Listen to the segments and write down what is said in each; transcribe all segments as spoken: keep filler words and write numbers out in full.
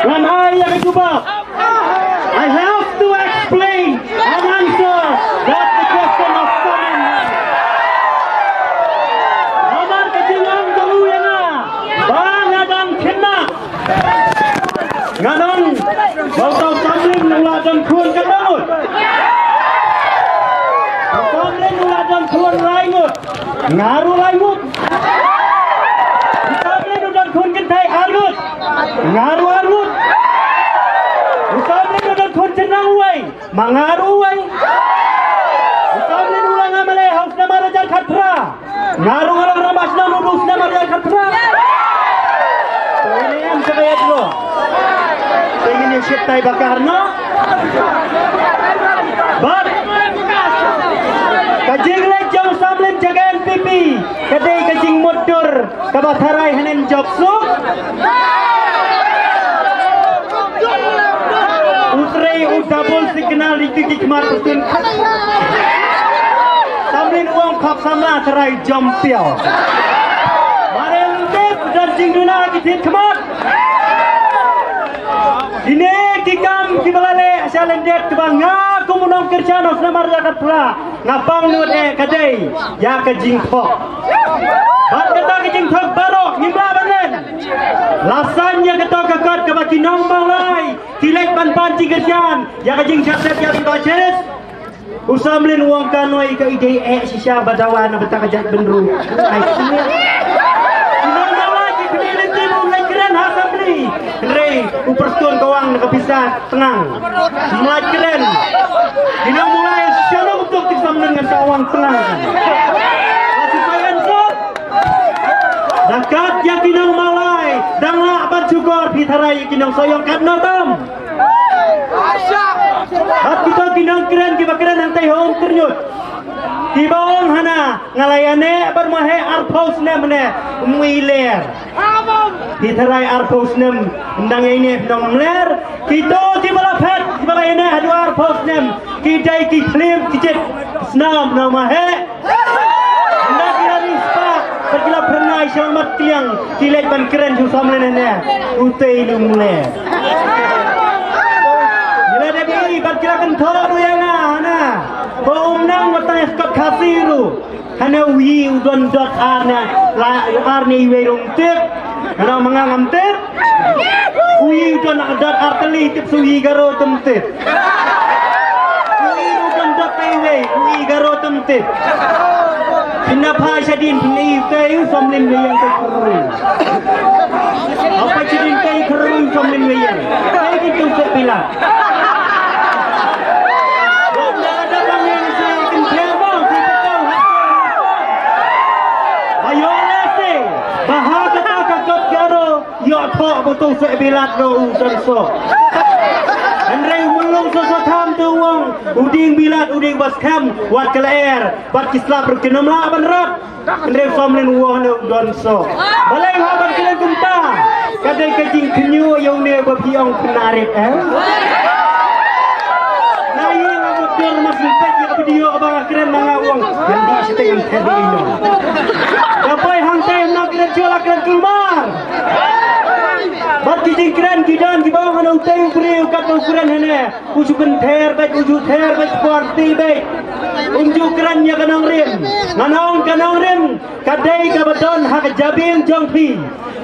Ngan ai ïa ka jubab. I have to explain and answer that the question of Samin. Namar ka jingong jong u ïa nga ba nga dang khynnah. Nga dang ba u Samin u la dang khun katno ngut? U Samin u la dang khun lai ngut. Nga ruh lai ngut. U Samin u dang khun kynthei ar ngut. Nga ruh ar ngut. U Samin u dang khun jynrang uwei. Ma nga ruh uwei. U Samin u la nga malei ha u snem ar hajar khatphra. Nga ruh nga long rangbah shnong u snem ar hajar khatphra. To ine em sa kaya dlo. Te ngin ïa shit tai bakar no. Bad ka jingleit jong u Samin jong ka N P P ka dei ka jingmutdur kaba tharai hanen jop suk. U trei u double signal ri ki khmat putun. Samin u ong khap sama tharai jom piaw. Marel tip dan jingduna ki thit khmat. Ine ki kam kiba la leh sha lyndet kiba nga kum u nongkyrshan u snem ar hajar khatphra nga pang nud eh ka dei ïa ka jingthok. Bad kata ka jingthok baroh ngim lah ban len. La saiñ ïa kata ka kot kaba ki nong Mawlai ki leit ban pan jingkyrshan ïa ka jingshah set ïa ki baches. U Samin u ong ka noi ka idei eh shisha ba dawa na bynta ka jaitbynriew. Ai shisha. Ki nong Mawlai ki khmih lynti ba u leit kren ha assembly. Hynrei u Prestone ka wang na ka pisa tngang. Mlai kren. Ki nong Mawlai shalom tuk tik Samin ngan ta wang tngang. Lati payan sot. Da kat ïa ki nong Mawlai dang lah ban shukor phi tharai ïa ki nong Sohiong katno tam. Bad kita ki nong kren kiba kren hangtai ha Umtyrñut. Kiba ong hana nga la ïaneh bad ma heh arphew snem ne mui ler. Phi tharai arphew snem ndang ïa ine phi nong mler. Kito kiba la phet kiba la ïaneh haduh arphew snem ki dei ki khlem ki jit snam na ma heh. Nda ki la ri spah bad ki la phyrnai sha mat kliang ki leit ban kren sha u Samin ne. Utei lu mle. Ki la dei bad ki la kynthoh ruh ïa nga hana. Ba um nang wat tang ïa kot Khasi ruh. Hana u yi u don dot ar ne la ar ne iwei ruh ym tip. Hana ma nga ngam tip. U yi u don dot ar tylli tip sa u yi Garo tam tip. U yi u don dot iwei u yi Garo tam tip. Phin da phai shadien phin ïohi te u Samin ne ïeng te khyrui. Apa shadien te khyrui u Samin ne ïeng. Te ki tu se pila. Ba ym da da bang ïeng se kin pher bang se phi tau ha. Ayo le se. Ba ha kata ka kot Garo. Ïoh thoh ba to seh bilat do u don soh. Hynrei u Myllung Soso Tham te u ong u ding bilat u ding ba skhem wat ka lyer bad ki slap ruh kin ym lah ban rat. Hynrei u Samin u ong ne u don soh. Balei ha ban kren kumta? Ka dei ka jingkhynñiuh ïa une ba phi ong khynnah rit eh. Na ïing nga mut dur mas peit ïa ka video kaba nga kren ma nga u ong. Ngan dih siteng ngan kren ïa ino. Ka poi hangtei ym nang kren shuh la kren kulmar. Bad ki jingkren ki don kiba ong hana utei u briew kat u kren hane. U ju kynther bad u ju ther bad party bad. Um ju kren ïa ka nongrim. Ngan ong ka nongrim ka dei kaba don ha ka jabieng jong phi.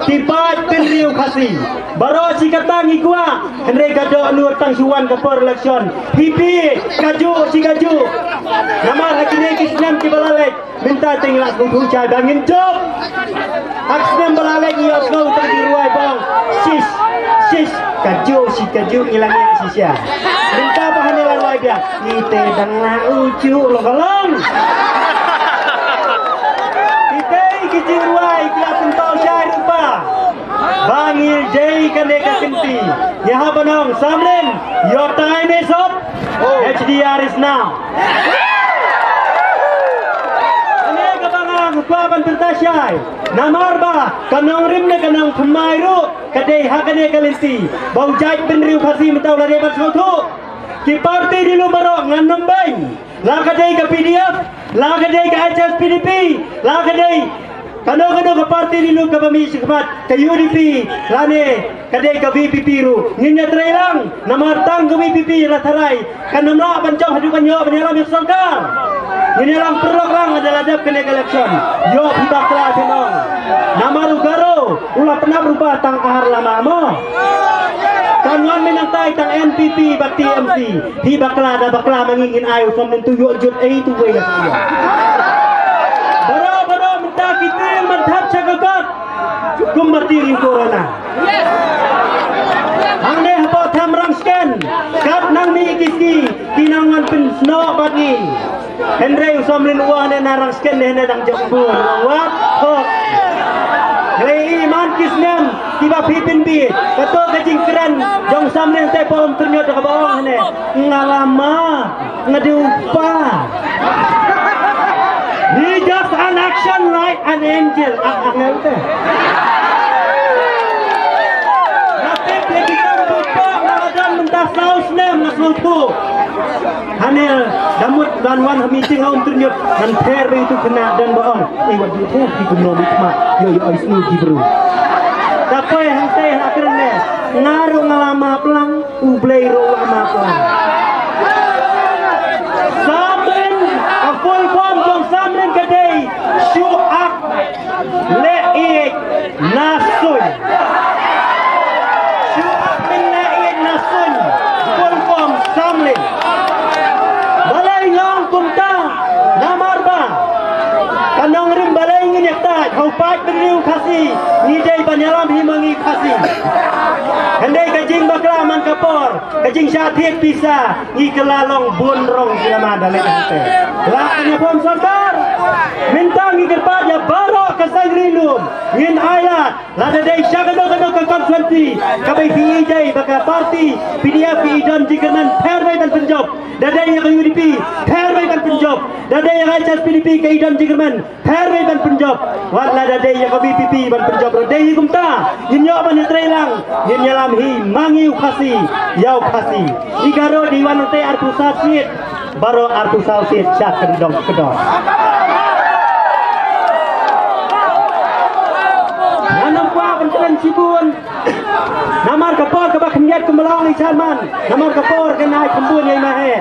Ki paid bynriew Khasi. Baroh shi katta ngi kwah. Hynrei ka dohnud tang shu wan ka por election. Phi phi kajuh shi kajuh. Namar ha kine ki snem kiba la leit. Mynta te ngi la sngewthuh shai ba ngin jop. Ha ka snem ba la leit ngi ïohsngew tang ki rwai ba ong. Shish, shish, kajuh shi kajuh ngi la ngiah shisha. Mynta ba hangne la rwai biang. Ngi te dang la ujuh lo ka long. Ki te ki jingrwai ki la pynpaw shai ruh ba. Ba ngi dei kane ka kynti. Ngi hap ban ong Samlin, your time is up. H D R is now. Kane kaba nga kwah ban pyrta shai. Namar ba ka nongrim ne ka nongthymmai ruh ka dei ha kane ka lynti. Ba u jait bynriew Khasi mynta u la dei ban sngewthuh. Ki parti ri lum baroh ngan ym beiñ. La ka dei ka P D F, la ka dei ka H S P D P, la ka dei Kano kano ka party Ri Lum kaba mih shakhmat, ka U D P lane ka dei ka V P P ruh, ngin ïatreilang. Namar tang ka V P P la tharai, kan ym lah ban jop haduh ban ïoh ban ïalam ïa ka sorkar. Ngin ïalam paralok lang ynda la dep kane ka election. Ïoh phi bakla phin ong. Namar u Garo u la pynap ruh ba tang ar lama mo. Kan wan mynta tang N P P bad T M C. Phi bakla da bakla ma ngi, ngin ai u Somlin tu ïoh jut ei tu wei la sha. Baroh baroh mynta ki tieng ban thap sha ka kot. Kumba tieng corona. Hangne hapoh Thamrang Sken, kat nang mih ki ski, ki nang wan pynsnoh bad ngi. Hynrei u Somlin u wan ne na Rang Sken ne, ne dang jop bun. Wat hok. Hynrei i man ki snem kiba phi pynbit, kato ka jingkren jong Somlin te pom tyrñiot da kaba ong ne, nga lama, nga dei u kpa. He just an action like an angel. Ang angel te. Nga tip ïa ki kam tu pok, nga la don mynta saw snem, nga sngewthuh. Hane da mut ban wan ha meeting ha um tyrñiot, ngan pher ba itu khynnah don ba ong, "Ei, wat ju pher, ki kumno mi khmat, ïoh ïoh ai snu ki bru." Da poi hangtei ha kren ne, nga ruh nga la map lang, U Blei ruh u la map lang. Samrin, ka full form jong Samrin ka dei, shu ak leh ïeit na suiñ. Shu ap pynleh ïeit na suiñ. Full form Samlin. Balei nga ong kumta? Namar ba ka nongrim balei ngin ïakta ha u paidbynriew Khasi, ngi dei ban ïalam hi ma ngi Khasi. Hynrei ka jingbakla man ka por, ka jingshah thied pisa, ngi kylla long bun rong ki lama da leit hangtei. La ka ïa pom sorkar. Mynta ngi kyrpad ïa baroh ka seng Ri Lum, ngin ailad, lada dei sha kano kano ka constituency kaba phi ïeit ba ka party P D F ki don jingkyrmen, pher beit ban pynjop. Da dei ïa ka U D P, pher beit ban pynjop. Da dei ïa ka H S P D P ki don jingkyrmen, pher beit ban pynjop. Wat lada dei ïa ka V P P ban pynjop ruh, dei hi kumta. Ngin ïoh ban ïatreilang, ngin ïalam hi ma ngi u Khasi ïa u Khasi. I Garo dei wan te arphew saw seat, baroh arphew saw seat sha kyndong kyndong. Ngan ym kwah ban kren shibun. Namar ka por kaba khyndiat kumba la ong i chairman, namar ka por kan ai khambun ïa i Mahe.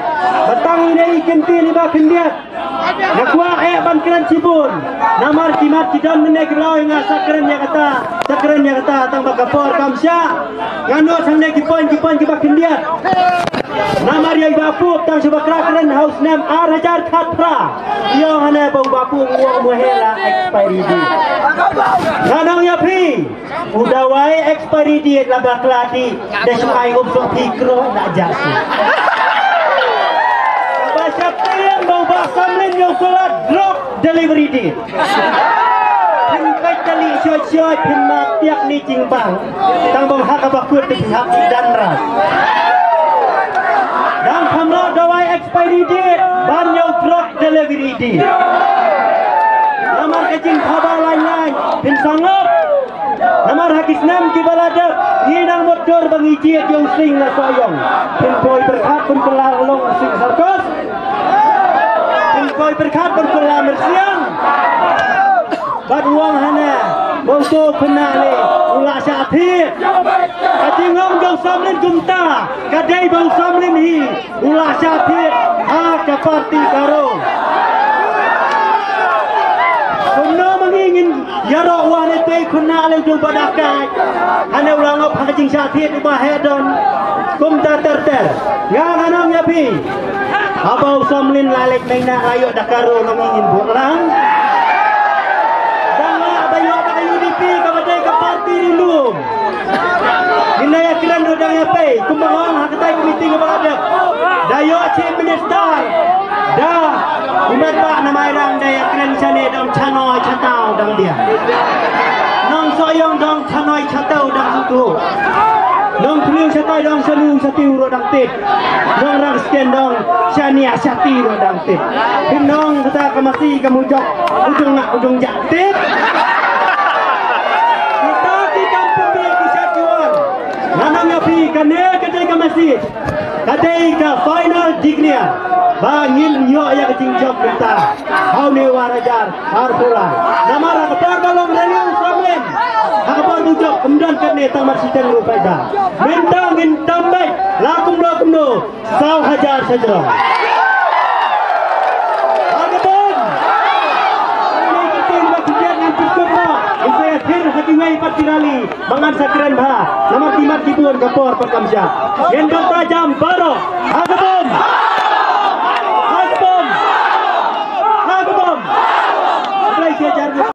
Ba tang ine i kyntien iba khyndiat. Nga kwah eh ban kren shibun. Namar ki mat ki don mynne ki la ong nga sa kren ïa kata, sa kren ïa kata, tang ba ka por kam shah. Nga nud hangne ki point, ki point kiba khyndiat. Namar ïa i Bah Pup tang shu bakla kren ha u snem ar hajar khatphra. Ïoh hangne ba u Bah Pup u ong Mahe la expiry date. Nga ong ïa phi. U dawai expiry date la bakla dih, da shu ai up shuh phi kro na jar shuh. Kaba sheptieng ba u Bah Samlin ïa u kular drug delivery date. Phin peit kali shuh shuh phin map tiak ni jingbang. Tang ba ha kaba kut phin hap dan ras. Dang kham lah dawai expiry date ban ïa u drug delivery date. Namar ka jingthaba lain lain phin sangop. Namar ha ki snem kiba la dep, ngi nang mutdur ba ngi jied ïa u sing na Sohiong. Phin poi pyrkhat phin kylla long u sing circus. Phin poi pyrkhat phin kylla myrsiang. Bad u ong hana, ba uto u khynnah lei u la shah thied. Ka jingong jong u Samlin kumta, ka dei ba u Samlin hi u la shah thied ha ka party Garo. Kumno ma ngi ngin ïaroh, u wan ïa te u khynnah lei u dei uba dakaid. Hane u la ngop ha ka jingshah thied uba heh don. Kumta ter ter. Nga ngan ong ïa phi, haba u Samlin la leit mei na la ïoh da ka Garo, ma ngi ngin buh lang. Dang lah ba ïoh da ka U D P kaba dei ka party Ri Lum. Ngin da ïa kren ruh dang ïa pei, kumba nga ong ha katei ka meeting kaba la dep. Da ïoh Chief Minister, da u Metbah na Mairang da ïa kren shane, dang sha noi sha taw dang biang. Nong Sohiong dang sha noi sha taw dang tu. Nong Pynïaid sha tai dang sha nu sha tiu ruh dang tip. Nong Rang Sken dang sha nia sha ti ruh dang tip. Phin ong kata ka masi ka mujok, ujung nak ujung jak tip. Kita ki kam pynbiang ki sha ki wan. Nga ong ïa phi kane ka dei ka masi. Ka dei ka final declare. Ba ngin ïoh ïa ka jingjop mynta ha une u ar hajar arphew lai. Namar ha ka por ba long rally u Samen, ha ka por ba u jop ym don katne tang mar shiteng ruh faida. Mynta ngin tam beit la kumno kumno saw hajar shajrong. Ha ka ban. Ngin sa ïa thir ha kiwei pat ki rally ba ngan sa kren bha. Namar ki mat ki bun ka por pat kam shah. Ngin bynta jam baroh. Ha ka ban.